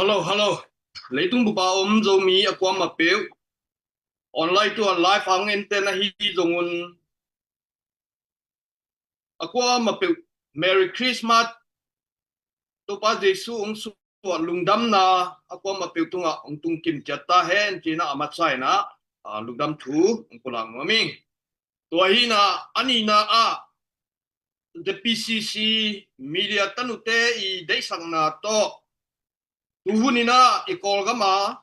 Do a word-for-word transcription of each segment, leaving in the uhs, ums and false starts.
Hello, hello. Leitung bupa om Zomi a kuamah peuh, online tua live a hong ente na hi zongun, a kuamah peuh Merry Christmas. Topa Jesu hong suah lungdamna a kuamah peuh tungah hong tung kim ciat ta hen, ci-in ah a masa in ah, ah, lungdam thu hong pulak nuam ing. Tua hi in ah, a nihna ah, the P C C media tanute i deihsakna tawh, tuhun in ah i Kawlgam a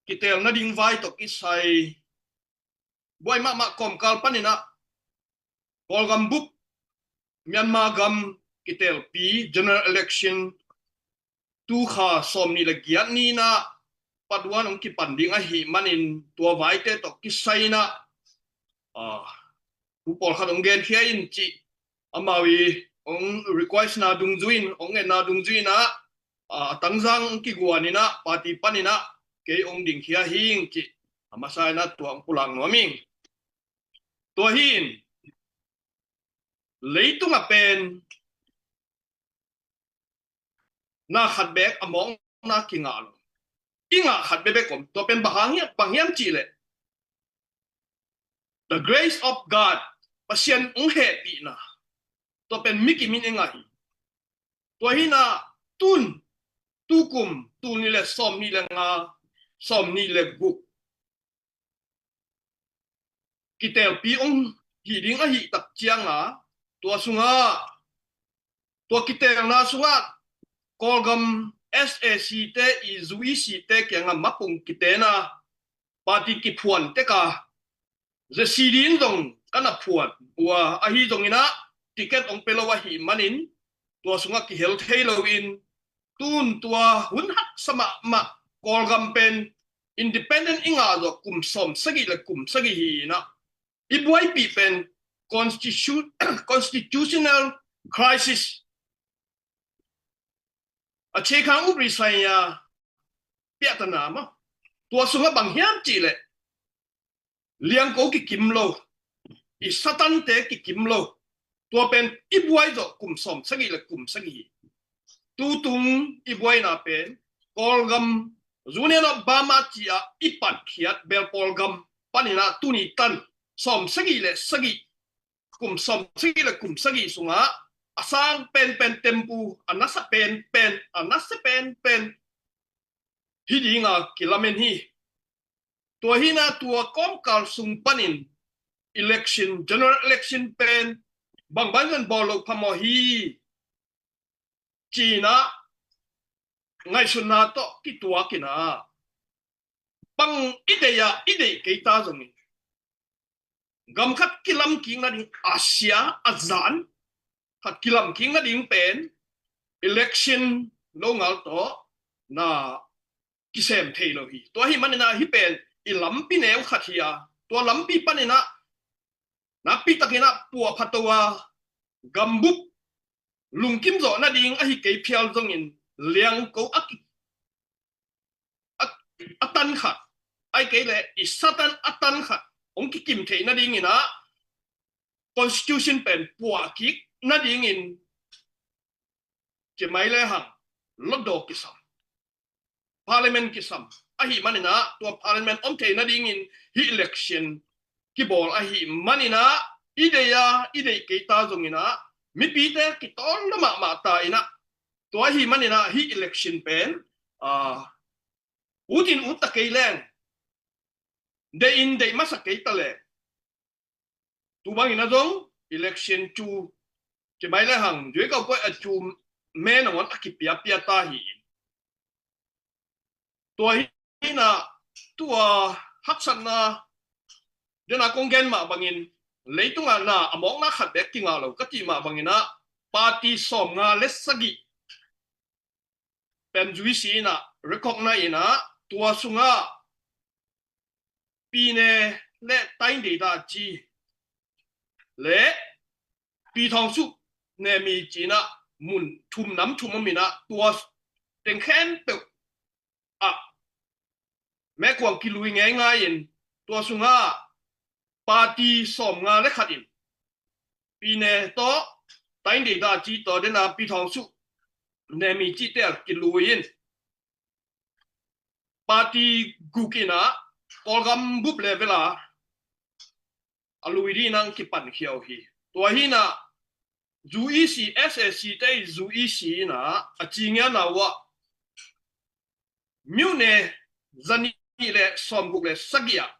kiteel nading vai tawh kisai, buai mahmah kawmkal panin ah Kawlgam bup, Myanmar gam kiteelpi general election, tu kha sawmnih le giat ni in ah paduan hong kipan ding ahih manin, tua vaite tawh kisai in ah, ah, thu pawlkhat hong genkhia in cih amau i hong request na dungzui in, hong ngetna dungzui in ah, ah, a Tangzang hong kiguan in ah, party panin ah kei hong dingkhia hi ing cih a masa in ah tua hong pulak nuam ing. Tua hi in, leitung ah pen na khat beek a mawkna kingah lo. I ngah khat bekbek om. Tua pen bang hang hiam, bang hiam cih leh, the grace of God, Pasian hong hehpihna, tua pen mi kim in i ngah hi. Tua hi in ah, tun, tukum, tul nih le sawmnih le nga, sawmnih le guk kiteelpi hong hih ding ahih tak ciang a, tua sungah, tua kiteelna sungah Kawlgam S A C te, i zu i sihte kiangah mapung kitenna, party kiphuan tek a, Z C D in zong ka na phuan uh a, ahi zongin ah ticket hong pia lo ahih manin, tua sungah kihel thei loin, tun tua hun haksa mahmah Kawlgam pen independent i ngah zawh kum sawmsagih le kum sagih hi in ah, i buaipih pen constitu-, constitutional crisis, a chekhang upri saya piahtana maw. Tua sungah bang hiam cih leh, liangko kikim lo, i Satante kikim lo, tua pen i buai zawh kum sawmsagih le kum sagih hi. Tutung i buaina pen Kawlgam, Union of Burma ci-a i patkhiat Belpawl gam panin ah tuni tan sawmsagih le sagih, kum sawmsagih le kum sagih sungah a sang penpen tempu, a nasa penpen, a nasa penpen hi dinga kilamen hi. Tua hi in ah tua kawmkal sung panin election, general election pen bang bangin bawl loh phamawh hi, ci-in ah ngaihsutna tawh kituak in ah, bang i deih a i deih kei ta zongin, gam khat kilam kik nading, a sia a zan khat kilam kik nading pen election longal tawh na kisem thei lo hi. Tua ahih manin ah hih pen i lampi neu khat hi a, tua lampi panin ah nakpi takin ah puahphat to a, gambup lungkim zawh nading ahi kei phial zongin, liangko a ki, a, a tan khat, ahih kei leh i Satan a tan khat hong kikim theih nadingin ah, constitution pen puah kik nadingin, ci mai le hang, lotdaw kisam, parliament kisam. Ahih manin ah tua parliament om theih nadingin hih election kibawl ahih manin ah, i deih a i deih kei ta zongin ah, mipite kitawl lua mahmah ta in ah, tua ahih manin ah hih election pen, ah, ut in ut ta kei leng, deih in deih masa kei ta leng, tu bangin ah zong election cu, ci mai le hang, zuikau puai a cu me nangawn a kipiapia ta hi. Tua hi in ah, tua haksatna dena kong gen mah bangin, leitungah na a mawkna khat bek kingah lo ka cih mah bangin ah, party sawmnga le sagih pen zuisi in ah, recognize in ah, tua sungah Pyine le Taindeida ci le Pyithaungsu Nemi ci in ah, mun thum, nam thum om in ah, tua teng khempeuh ah mekuang kilui ngeingai in, tua sungah party sawmnga le khat in, Pyine tawh, Taindeida ci tawh, dena Pyithaungsu Nemi cihte ah kilui in, party guk in ah Kawlgam bup level ah a lui ding in ah kipankhia uh hi. Tua hi in ah U E C, S A C te U E C in ah a ci ngian uh ah မြို့နယ် zanih le sawmguk le sagih ah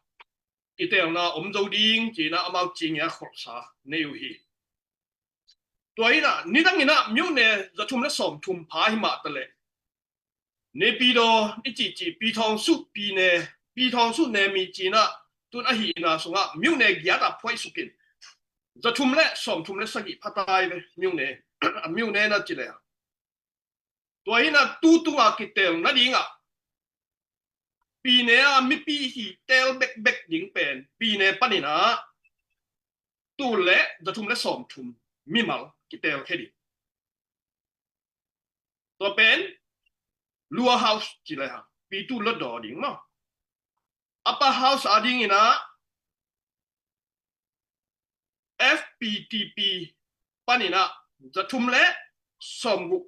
kitelna om zo ding ci in ah amau ci ngian kholhsa nei uh hi. Tua hi in ah nidang in ah မြို့နယ် zathum le sawmthum pha hi mah ta leh နေပြည်တော် i cihcih ပြည်ထောင်စု ပြည်နယ် ပြည်ထောင်စု နယ်မြေ ci in ah tun ahihna sungah မြို့နယ် giat ah phuaisukin zathum le sawmthum le sagih pha ta hi ve. မြို့နယ် မြို့နယ် na ci le. Tua hi in ah tu tung a kitel nading ah ပြည်နယ် a mipi hi tel bekbek ding pen ပြည်နယ် panin ah tul le zathum le sawmthum mimal kitel khia ding. Tua pen Lower House ci le hang, ပြည်သူ့လွှတ်တော် ding maw. Upper House a ding in ah F P T P panin ah zathum le sawmguk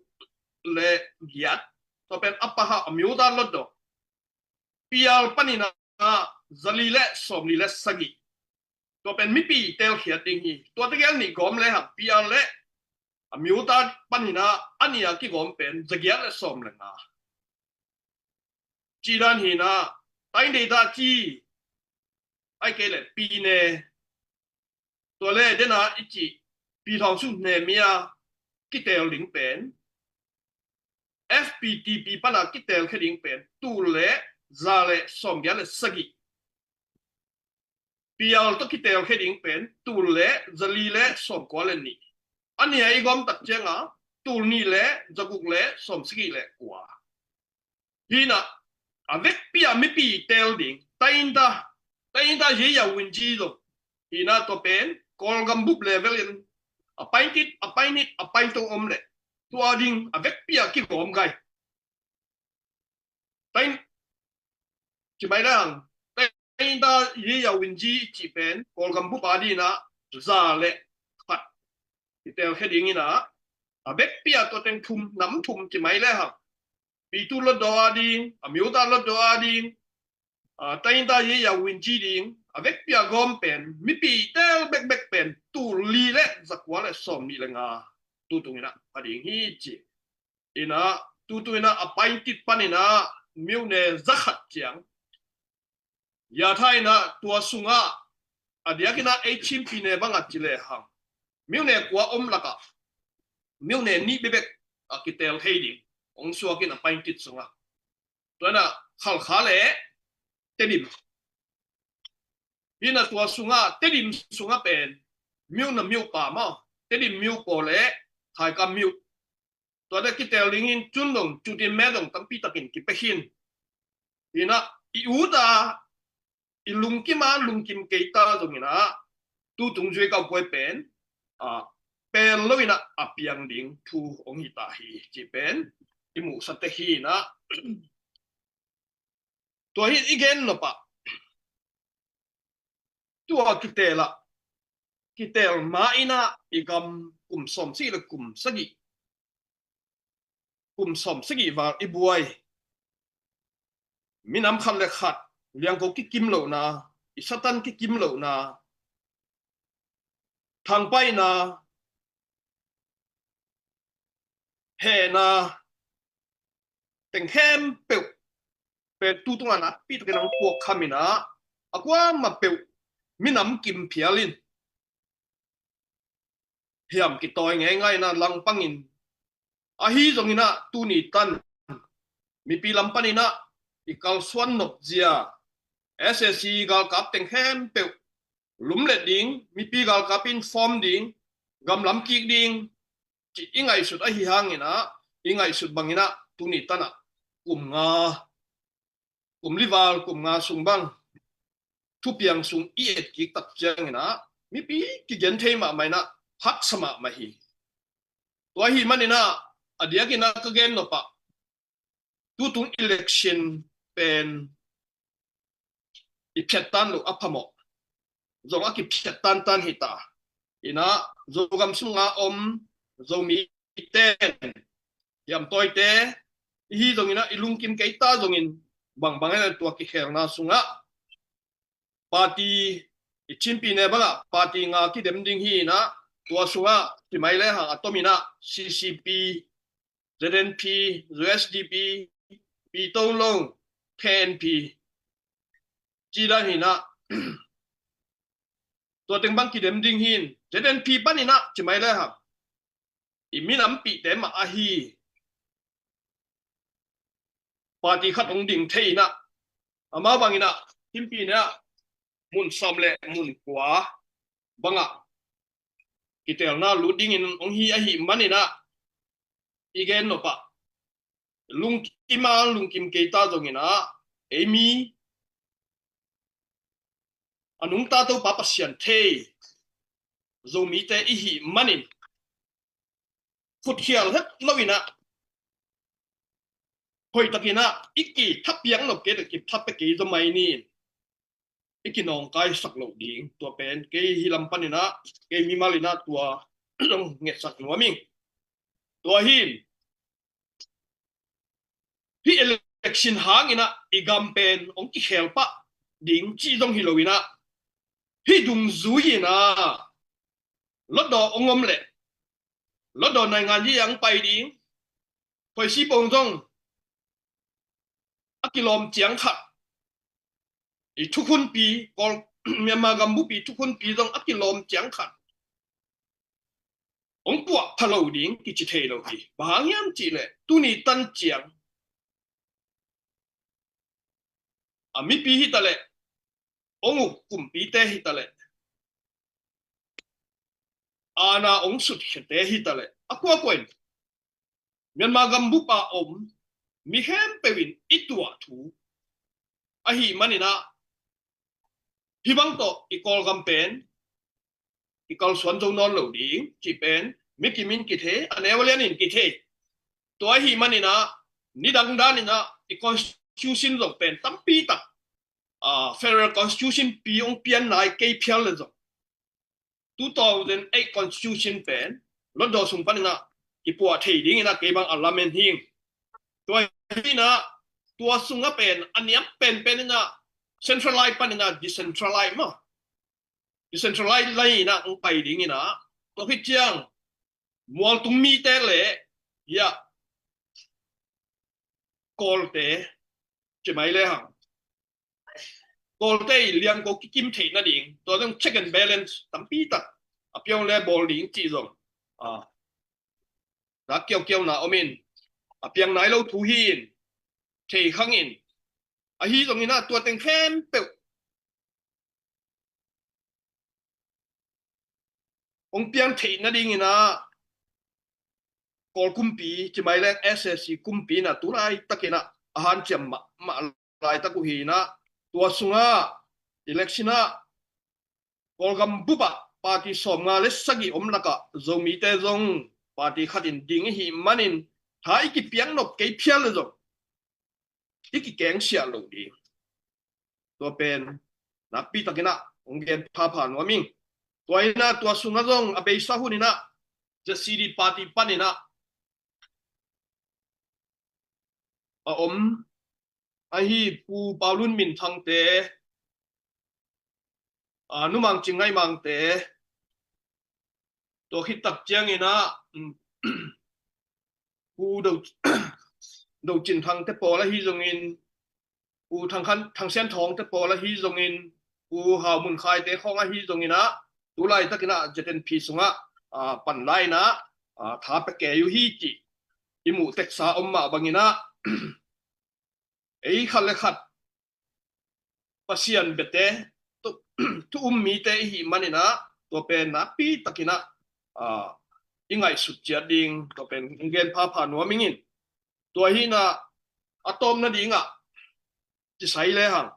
le giat, tua pen Upper House, အမျိုးသားလွှတ်တော်. P R panin ah zali le sawmli le sagih, tua pen mipi telkhiat ding hi. Tua tegel nih gawm le hang, P R le အမျိုးသား panin ah a nih a kigawm pen zagiat le sawm le nga. Ci dan hi in ah တိုင်းဒေသကြီး, ahih kei leh ပြည်နယ်, tua le den a i cih ပြည်ထောင်စု နယ်မြေ a kitel ding pen, F P T P pan a kitel khia ding pen tul le za le sawmgiat le sagih. P R tawh kitel khia ding pen tul le zali le sawmkua le nih. A nih a i gawm tak ciang a tul nih le zaguk le sawmsagih le kua. Hi in ah a vekpi a mipi tel ding, တိုင်းရင်းသား, တိုင်းရင်းသားရေးရာဝန်ကြီး zong hi in ah tua pen Kawlgam bup level in a paintit, a painit, a paintong om leh tua ding a vekpi a kigawm gai. Tain, ci mai le hang, တိုင်းရင်းသားရေးရာဝန်ကြီး i cih pen Kawlgam bup a ding in ah za le khat kitel khia ding in ah, a vekpi a tua teng thum, nam thum ci mai le hang, ပြည်သူ့လွှတ်တော် a ding, အမျိုးသားလွှတ်တော် a ding, a, တိုင်းရင်းသားရေးရာဝန်ကြီး ding a vekpi a gawm pen mipi tel bekbek pen tul li le zakua le sawmnih le nga tu tung in ah a ding hi ci. In ah tu tung in ah a paintit panin ah မြို့နယ် zakhat ciang ရထား in ah tua sungah a diakin ah ei Chin ပြည်နယ် bangah ci le hang မြို့နယ် kua om lakah မြို့နယ် nih bekbek a kitel thei ding hong suakin a paintit sungah, tua in ah Khalkha le Tedim. Hi in ah tua sungah Tedim sungah pen မြို့နှစ်မြို့ pha maw, Tedim မြို့ပေါ် le Thaikam မြို့. Tua te kitel dingin Chin dong, Chin dong, Myaing dong tampi takin kipia khin. Hi in ah i ut a, i lungkim a lungkim kei ta zong in ah tu tung zuai kau kuai pen a pel lo in ah a piang ding thu hong hi ta hi ci pen i muhsa te hi in ah. Tua hi i gen nop ah tua kitel ah, kitel ma in ah i gam kum sawmsagih le kum sagih, kum sawmsagih val i buai. Minam khat le khat liangko kikim lohna, i Satan kikim lohna, thangpaihna, hehna teng khempeuh pen tu tungah nakpi takin hong puak kham in ah, a kuamah peuh minam kim phial in hiam kitawi ngeingai in ah langpang in, ahi zongin ah tuni tan mipi lam panin ah i kalsuan nop zia S A C galkap teng khempeuh lumlet ding, mipi galkap in form ding, gamlam kik ding cih i ngaihsut ahi hangin ah, i ngaihsut bangin ah tuni tan ah kum nga, kum li val kum nga sung bang thupiang sung i et kik tak ciangin ah mipi kigen thei mahmah in ah haksa mahmah hi. Tua ahih manin ah a diakin ah ka gen nop ah tu tung election pen i phiattan loh a phamawh, zong a kiphiat tantan hi ta. In ah Zogam sunga om Zomite, hiamtawite i hi zongin ah i lungkim kei ta zongin bangbang in tua kikhelna sungah party i Chin Pyine bangah party nga kidem ding hi inah, tua sungah cimai le hang a tom inah C C P, Z N P, U S D P, P Tolong, K N P ci dan hi inah, tua teng bang kidem ding hi in, Z N P pan inah cimai le hang i minampihte mah ahi party khat hong ding thei inah, amau bang inah Chin Pyine ah mun sawm le mun kua bangah kitelna lut dingin hong hi ahi man inah, i gen nopah lungkim a lungkim kei ta zong inah, ei mi a nungta Topa Pasian thei Zomite i hih manin, khutkhial het lo inah, hoihtak inah i kithapiak nop kei, kithapiak kei zaw mai ni in, i kinawngkaisak loh ding. Tua pen kei hih lam pan inah, kei mimal inah tua zong ngetsak nuam ing. Tua hi in, hih election hang inah i gam pen hong kikhel pah ding cih zong hi lo inah, hih dungzui inah Hlutdaw hong om leh Hlutdaw naingan hi a hong pai ding, khoisi pong zong a kilawm ciang khat, i thukhunpi, Kawl, Myanmar gambupi thukhunpi zong a kilawm ciang khat hong puah pha lo ding kici thei lo hi. Bang hang hiam cih leh tuni tan ciang a mipi hi ta leh, hong uk kumpite hi ta leh, aana hong sutkhiate hi ta leh, a kuakua in Myanmar gambup a om mi khempeuh in i tuah thu ahi man inah, hih bang tawh i Kawlgam pen i kalsuan zo nawn lo ding cih pen mi kim in kithei, a neu a lian in kithei. Tua ahi man inah, nidang dan inah i constitution zong pen tampi tak, ah, federal constitution pi hong pian nai kei phial le zong, two thousand eight constitution pen Hlutdaw sung pan inah kipuah thei ding inah kei bang a lamen hi ing. Tua hi inah, tua sungah pen a niam penpen inah centralized pan inah decentralized maw, decentralized lai inah hong pai ding inah, tua khit ciang mualtung mite le, ya, Kawlte, cimai le hang, Kawlte i liangko kikim theih nading, tua zong check and balance tampi tak a piang le bawl ding cih zong, ah, na kiaukiauna om in, a piang nai lo thu hi in, thei khang in, ahi zong inah tua teng khempeuh hong piang theih nading inah, Kawl kumpi, cimai leng S A C kumpi inah tu laitak inah a hanciam mahmah laitak uh hi inah, tua sungah election ah Kawlgam bup ah party sawmnga le sagih om lakah Zomite zong party khat in ding i hih manin, tha i kipiak nop kei phial le zong i kikengsiah lo ding. Tua pen nakpi tak inah hong gen phapha nuam ing. Tua inah tua sungah zong a beisa hun inah Z C D party pan inah a om ahi Pu Paulun Minthangte, a, Nu Mang Cing Ngaih Mangte, tua khit tak ciang inah, um, Pu Do, Do Cin Thangte pawl ahi zongin, Pu Thang Khan, Thang Sian Thawngte pawl ahi zongin, Pu Hau Mun Khaite khawng ahi zong inah, tu laitak inah Z N P sungah, ah, pan lai inah, ah, tha pia kei uh hi cih i muh teksa om mah bang inah, ei khat le khat Pasian biate, thu, thu um mite i hih man inah, tua pen nakpi tak inah, ah, i ngaihsut ciat ding, tua pen hong gen phapha nuam ing in. Tua hi inah a tawpna dingah cisai le hang,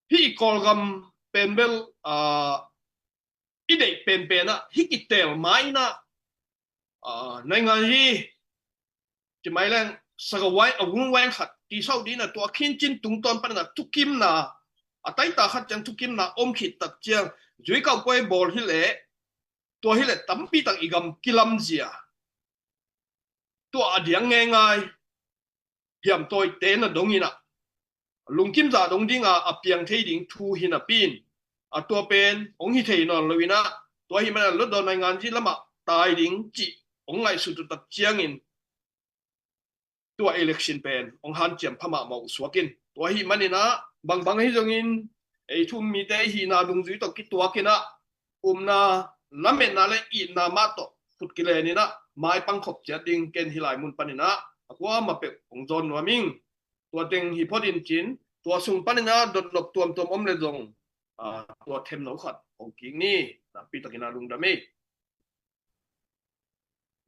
hih i Kawlgam pen bel, ah, i deih penpen ah hih kiteel ma inah, ah, naingan hi, cimai leng sagawai a vungvai khat tisau ding inah, tua khincin tungtawn pan inah thukimna, a taita khat ciang thukimna om khit tak ciang, zuikauh puai bawl hi leh, tua hi leh tampi tak i gam kilamzia. tua a diang ngeingai hiamtawite na dong in ah, lungkim zah dong ding a, a piang thei ding thu hi napi in, a tua pen hong hi thei nawn lo in ah, tua ahih manin ah lotdaw nainganzi lamah tai ding cih hong ngaihsut uh tak ciangin, tua election pen hong hanciam pha mahmah uh suak in. Tua ahih manin ah, bangbang ahi zongin, ei thu um mite i hihna dungzui tawh kituak in ah, upna, lametna le itna mah tawh khut kilen in ah, maipang khop ciat ding, ken hih lai mun panin ah a kuamah peuh hong zawn nuam ing. Tua teng hi phot in cin, tua sung panin ah dotnop tuamtuam om leh zong, ah, tua themno khat hong kik ni, nakpi takin ah lungdam ei.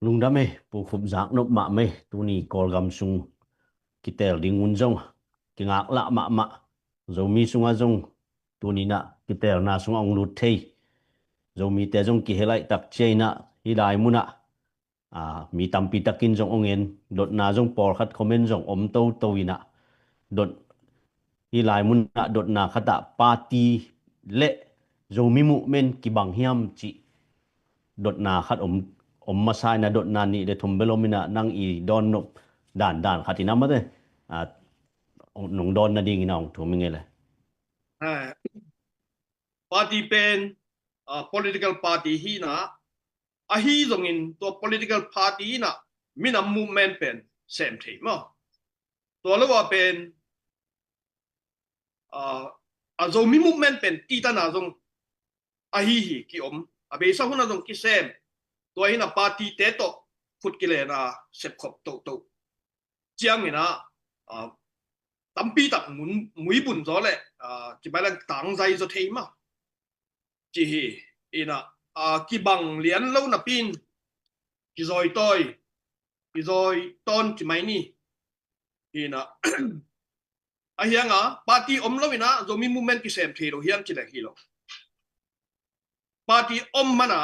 Lungdam ei, Pu Khup, zaknop mahmah ei. Tuni Kawlgam sung kiteel ding hun zong kingaklah mahmah. Zomi sungah zong tuni in ah kiteelna sungah hong lut thei Zomite zong kihel ahih tak ciangin ah, hih lai mun ah, aa, mi tampi takin zong hong en, dotna zong pawlkhat comment zong om toto in ah, dot, hih lai mun ah dotna khat ah party le Zomi movement kibang hiam cih dotna khat om, om masa in ah, dotna nih le thum bel om in ah, nang i dawnnop dandan khat in ah mate, aa, nong dawn nadingin ah hong thum ing ei le. Eh, party pen, ah, political party hi in ah, ahi zongin tua political party in ah minam movement pen sem thei maw. Tua lo ah pen, ah, a Zomi movement pen titan a zong ahi hi kiom, a beisa hun ah zong kisem. Tua hi in ah party-te tawh khut kilen a sepkhop toto ciangin ah, ah, tampi tak mun, muibun zaw le, ah, ci mai leng tangzai zaw thei mah. Ci hi in ah, ah, kibang lian lo napi in, kizawitawi, kizawi tawn ci mai ni. Hi in ah, a hiang a, party om lo in ah Zomi movement kisem thei lo hiam ci leng hi lo. Party om man a,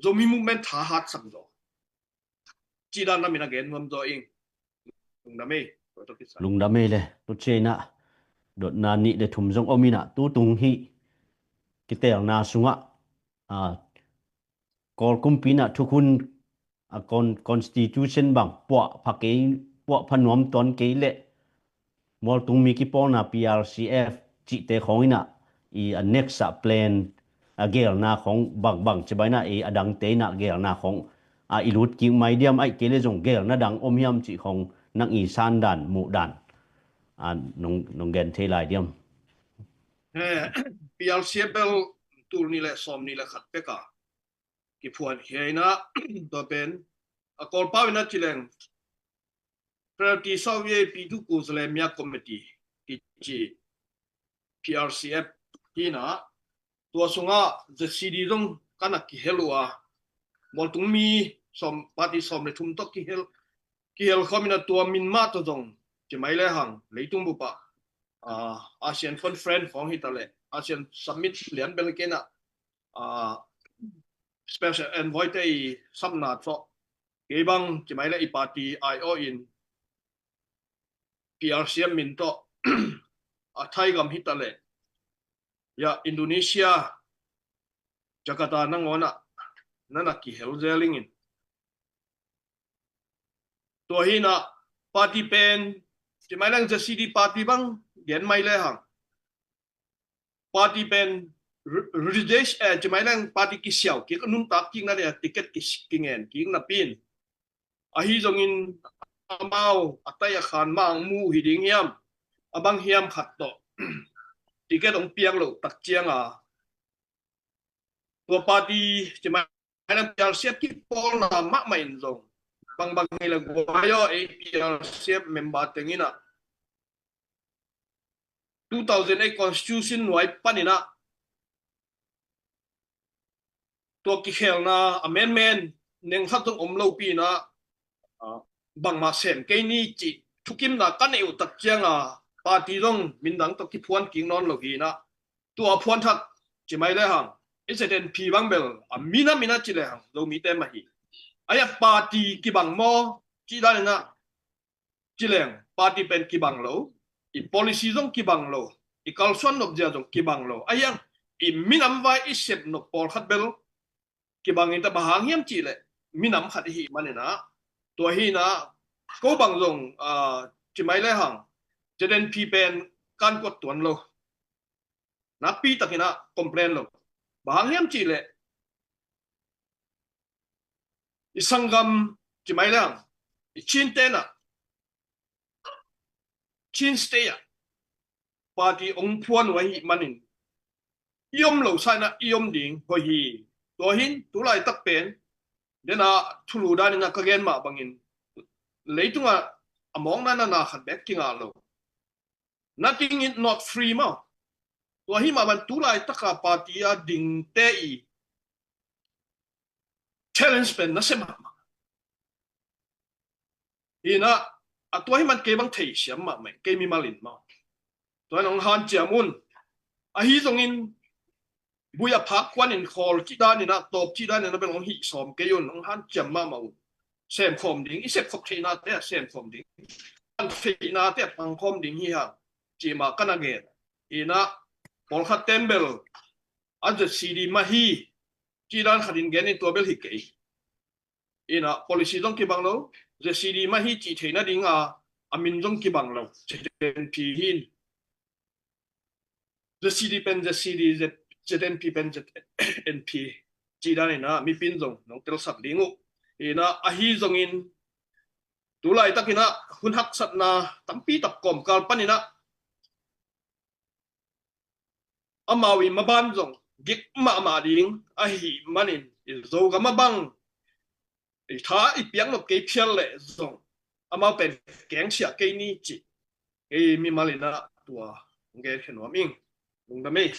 Zomi movement thahat sam zaw. Ci dan lam in ah gen nuam zaw ing. Lungdam ei. Lungdam ei le. Tua ciang in ah, dotna nih le thum zong om in ah, tutung hih kiteelna sungah, aa, Kawl kumpi in ah thukhun, a con-, constitution bang puah pha kei, puah pha nuam tuan kei le, mualtung mi kipawlna P R C F cihte khawng in ah, i a next ah plan, a geelna khawng bangbang ci mai in ah, i a dangte in ah geelna khawng, a, i lut kik mai diam, ahih kei leh zong geelna dang om hiam cih khawng nang i sandan, muhdan, a, nong, nong gen thei lai diam? Eh, P R C F bel tul nih le sawmnih le khat pek a kiphuan hi in ah, tua pen, a Kawlpau in ah ci leng, Fraternity Soviet Pitu Kuzalemia Committee kici P R C F hi in ah, tua sungah Z C D zong ka na kihel uh a, mualtung mi sawm, party sawm le thum tawh kihel, kihel khawm in ah, tua min mah tawh zong ci mai le hang leitung bup ah, ah, ASEAN Conference khawng hi ta leh, ASEAN Summit lian bel kei in ah, ah, Special Envoy-te i sapna tawh, kei bang ci mai le i party aiawh in P R C F min tawh, a Thai gam hi ta leh, ya, Indonesia, Jakarta nangawn ah na na kihel zel ing in. Tua hi in ah, party pen, ci mai leng Z C D party bang gen mai le hang, party pen re-, register, eh, ci mai leng party kisiau kik, a nuntak kikna ding a ticket ki, kingen kik napi in, ahi zongin amau a tai a khan mah hong mu hi ding hiam, a bang hiam khat tawh ticket hong piak loh tak ciang a, tua party ci mai leng P R C F kipawlna mahmah in zong, bangbang hi le guai aw, ei P R C F member teng in ah, two thousand eight constitution nuai pan in ah, tua kikhelna amendment neng khat zong om lopi in ah, ah, bangmah sem kei ni cih thukimna ka neih uh tak ciang a, party zong min dang tawh kiphuan kik nawn lo hi in ah, tua phuan thak ci mai le hang, S N L P bang bel a minam in ah ci le hang Zomite mah hi. Ahi a, party kibang maw cih dan in ah, ci leng party pen kibang lo, i policy zong kibang lo, i kalsuan nopzia zong kibang lo. Ahi hang, i minam vai i sep nop pawlkhat bel kibang in ta, bang hang hiam cih leh minam khat i hih man in ah, Tua hi inah ko bang zong, ah, ci mai le hang, Z N P pen kan kuat tuan lo. Nakpi takin ah complain lo. Bang hang hiam cih leh i sanggam ci mai le hang, i Chin te inah, Chin State ah party ong phuan uh ahih manin i om lo sa inah i om ding hoih hi. Tua hi in tu laitak pen, den ah thulu dan inah ka gen mah bangin, leitungah a mawkna na na khat bek kingah lo. Nothing is not free maw. Tua hi mah bang tu laitak a party a dingte i challenge pen nasia mahmah. Inah, a tua hi man kei bang theisiam mahmah, kei mimal in maw. Tua in ong hanciam un. Ahi zongin, bui a phak kuan in khawl cih dan inah, tawp cih dan inah bel ong hih sawm kei un, ong hanciam mahmah un. Sem khawm ding, i sep khop theihnate a sem khawm ding, pan theihnate a pang khawm ding hi hang, ci mah ka na gen. Inah, pawlkhat ten bel a Z C D mah hi cih dan khat in gen in, tua bel hi kei. Inah policy zong kibang lo, Z C D mah hi cih theih nading a, a min zong kibang lo. Z N P hi in, Z C D pen Z C D, Z-, Z N P pen Z N P cih dan inah mipin zong nong telsak ding uh. Inah ahi zongin tu laitak inah hun haksatna tampi tak kawmkal pan inah amau i maban zong gik mahmah ding ahih manin, i Zogam a bang i tha i piak nop kei phial leh zong amau pen kengsiah kei ni cih kei mimal inah tua gen khe nuam ing. Lungdam ei.